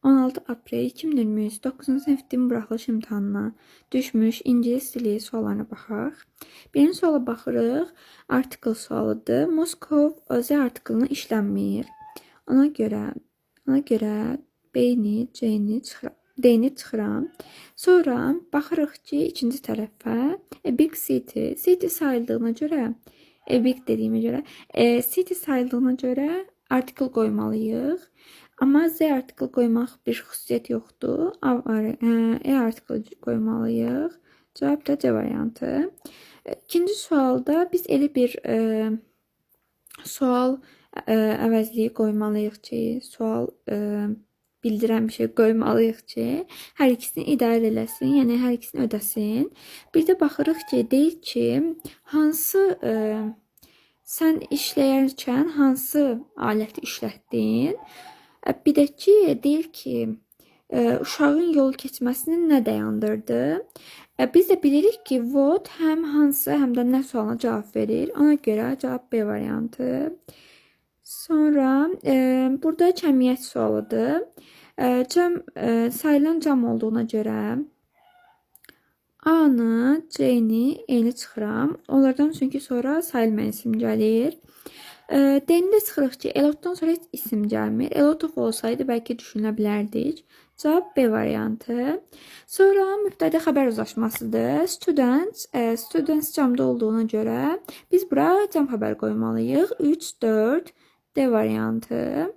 16 aprel 2023 9-cu sinif din buraxılış imtahanına düşmüş ingilis dili suallarına baxaq. Birinci suala baxırıq. Article sualıdır. Moskov özü artiklını işlənmir. Ona görə B-ni, C-ni çıxıram. D-ni çıxıram. Sonra baxırıq ki, ikinci tərəfə a big city. City sayıldığına görə, a big dediyimə görə, city sayıldığına görə article qoymalıyıq. Amma Z article qoymaq bir xüsusiyyət yoxdur. E article qoymalıyıq. Cavab da C variantı. İkinci sualda biz elə bir sual əvəzliyi qoymalıyıq ki, sual bildirən bir şey qoymalıyıq ki, hər ikisini idarə eləsin, yəni hər ikisini ödəsin. Bir də baxırıq ki, deyir ki, hansı sən işləyərkən hansı aləti işlətdin? Bir də ki, deyir ki, uşağın yol keçməsini nə dayandırdı? Biz də bilirik ki, what həm hansı, həm də nə sualına cavab verir. Ona görə cavab B variantı. Sonra burada cəmiyyət sualıdır. Sayılan cəm olduğuna görə A-nı, C-ni, E-ni çıxıram. Onlardan çünki sonra sayılmayan isim gəlir. D-ni də çıxırıq ki, elotdan sonra heç isim gəlmir. Elotov olsaydı bəlkə düşünə bilərdik. Cavab B variantı. Sonra mübtədə xəbər uzlaşmasıdır. Students, students cəmdə olduğuna görə biz bura cəm xəbər qoymalıyıq. 3, 4, D variantı.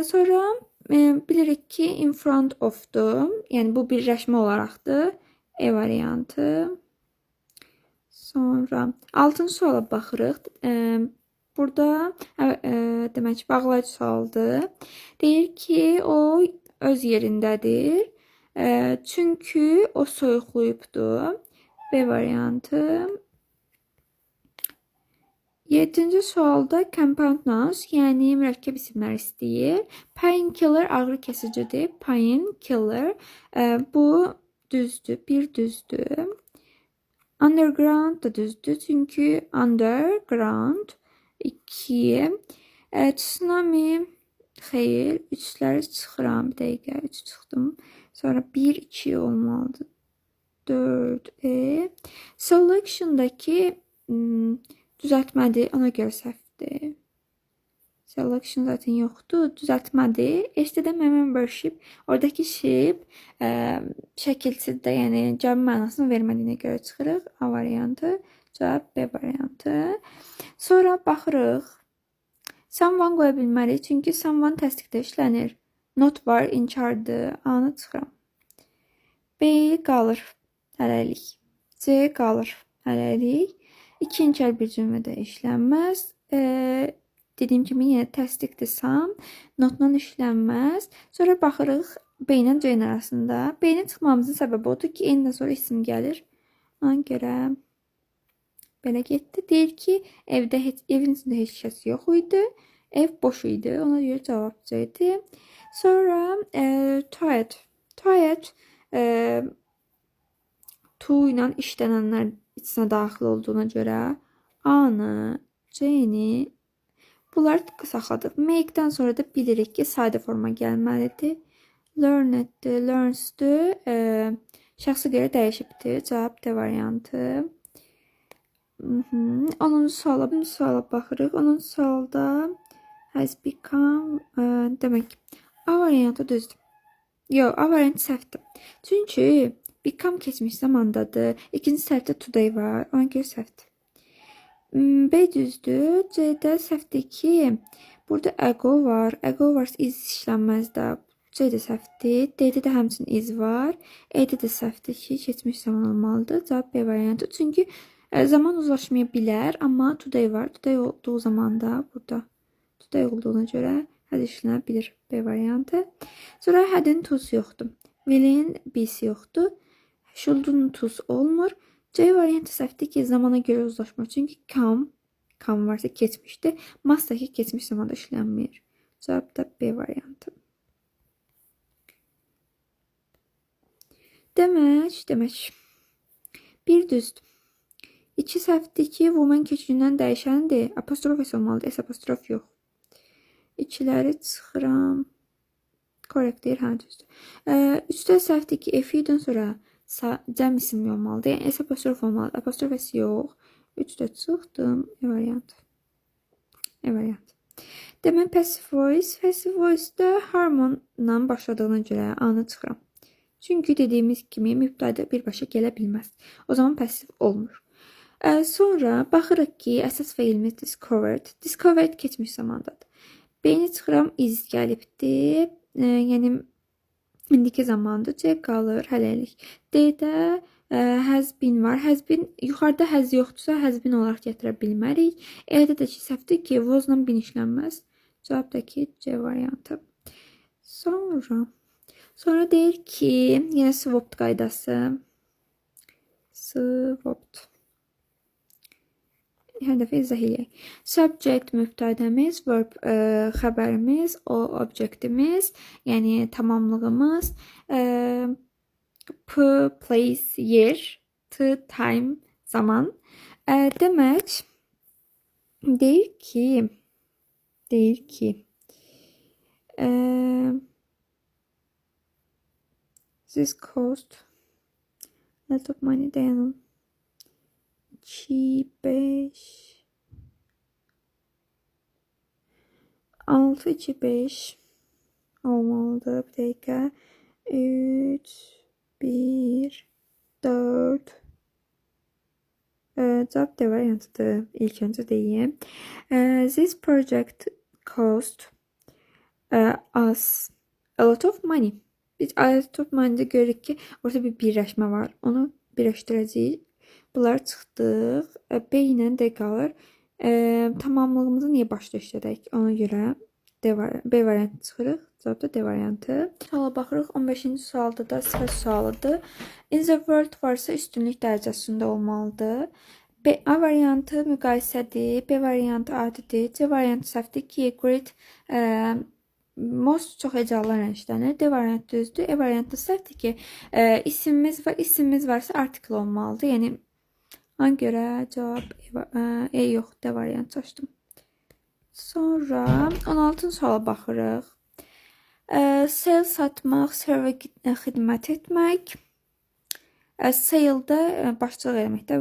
Sonra bilirik ki, in front of'dur. Yəni bu birləşmə olaraqdır. E variantı. Sonra 6-cı suala baxırıq. Burada demək bağlayıcı sualdır. Deyir ki, o öz yerindədir. Çünki o soyuqlayıbdır. B variantı. 7-ci sualda compound nouns, yəni mürəkkəb isimlər istəyir. Painkiller ağrı kəsicidir. Painkiller. Bu düzdür. Bir düzdür. Underground da düzdür. Çünki underground 2. Tsunami xeyr. 3-ləri çıxıram. Bir dəqiqə. 3 çıxdım. Sonra 1, 2 olmalıdır. 4, E. Selection'dakı düzəltmədir. Ona görə səhvdir. Selection zaten yoxdur. Düzəltmədir. S-də membership. Oradakı ship şəkilsiz də, yəni cəmi mənasını vermədiyinə görə çıxırıq. A variantı. Cavab B variantı. Sonra baxırıq. Someone qoya bilmərik. Çünki someone təsdiqdə işlənir. Not var, inkardır. A-nı çıxıram. B qalır. Hələlik. C qalır. Hələlik. İki inkar bir cümlədə işlənməz. Dediyim kimi yenə təsdiqdir some. Notla işlənməz. Sonra baxırıq B ilə C arasında. B-nin çıxmamızın səbəbi odur ki, N-dən sonra isim gəlir. Ona görə belə getdi. Deyir ki, evdə heç, evin içində heç kəs yox idi. Ev boş idi. Ona görə cavab C idi. Sonra tired. Tired to ilə işlənənlər içinə daxil olduğuna görə A-nı, C-ni bunları saxladıq. Make-dən sonra da bilirik ki, sadə forma gəlməlidir. Learned-dir, learns-dur. Şəxsə görə dəyişibdir. Cavab D variantı. 10-cu suala baxırıq. 10-cu sualda has become demək A variantı düzdür. Yox, A variantı səhvdir. Çünki become keçmiş zamandadır. İkinci səhvdə today var. Ona görə səhvdir. B düzdür. C-də səhvdir ki, burada ago var. Ago varsa is işlənməz də. C də səhvdir. D-də də həmçinin is var. E-də də səhvdir ki, keçmiş zaman olmalıdır. Cavab B variantı. Çünki zaman uzlaşmaya bilər, amma today var. Today olduğu zamanda burada today olduğuna görə həll işlənə bilir B variantı. Sonra had'in to's yoxdur. Will'in be'si yoxdur. Should'un to's olmur. C variantı səhvdir ki, zamana görə uzlaşmır. Çünki come varsa keçmişdir. Must da ki, keçmiş zamanda işlənmir. Cavab da B variantı. Demək. Bir düzdür. İki səhvdir ki, woman keçindən dəyişəndir. Apostrof S olmalıdır. S apostrof yox. İkiləri çıxıram. Correct deyir, hə, düzdür. 3-də səhvdir ki, F-dən sonra cəm isimli olmalıdır. Yəni S apostrof olmalıdır. Apostrof S yox. 3-də çıxdım. E variantı. E variantı. Demək, passive voice. Passive voice-da harmonla başladığına görə A-nı çıxıram. Çünki dediyimiz kimi mübtəda birbaşa gələ bilməz. O zaman pasiv olmur. Sonra baxırıq ki, əsas feilimiz discovered. Discovered keçmiş zamandadır. B-ni çıxıram, is gəlibdir. Yəni indiki zamandır. C qalır hələlik. D-də has been var. Has been yuxarıda has yoxdursa has been olaraq gətirə bilmərik. E-də də ki, səhvdir ki, was-la been işlənməz. Cavab da ki, C variantı. Sonra deyir ki, yenə swapped qaydası. Swapped. Hər dəfə izah eləyək. Subject mübtədəmiz, verb xəbərimiz, o objektimiz, yəni tamamlığımız, P place yer, T time zaman. Demək deyir ki, deyir ki, this cost a lot of money, dayanın. 2, 5, 6, 2, 5 olmalıdır. Bir dəqiqə. 3, 1, 4. Cavab D variantıdır. İlk öncə deyim. This project cost us a lot of money. Biz a lot of money-də görürük ki, orada bir birləşmə var. Onu birləşdirəcəyik. Bunları çıxdıq. B ilə D qalır. Tamamlığımızı niyə başda işlədək? Ona görə B variantı çıxırıq. Cavab da D variantı. Suala baxırıq. 15-ci sualda da sifət sualıdır. In the world varsa üstünlük dərəcəsində olmalıdır. A variantı müqayisədir. B variantı adidir. C variantı səhvdir ki, great most çox hecalarla işlənir. D variantı düzdür. E variantı səhvdir ki, isimimiz var. İsimimiz varsa artikel olmalıdır. Yəni ona görə cavab E yox, D variantı seçdim. Sonra 16-cı suala baxırıq. Sell satmaq, serve xidmət etmək. Sale-də başçılıq eləməkdə.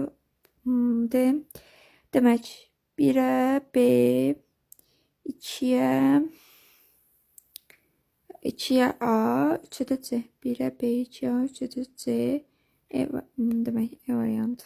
Demək 1-ə B, 2-yə 2-yə A, 3-ə də C. 1-ə B, 2-yə A, 3-ə də C. E, demək E variantı.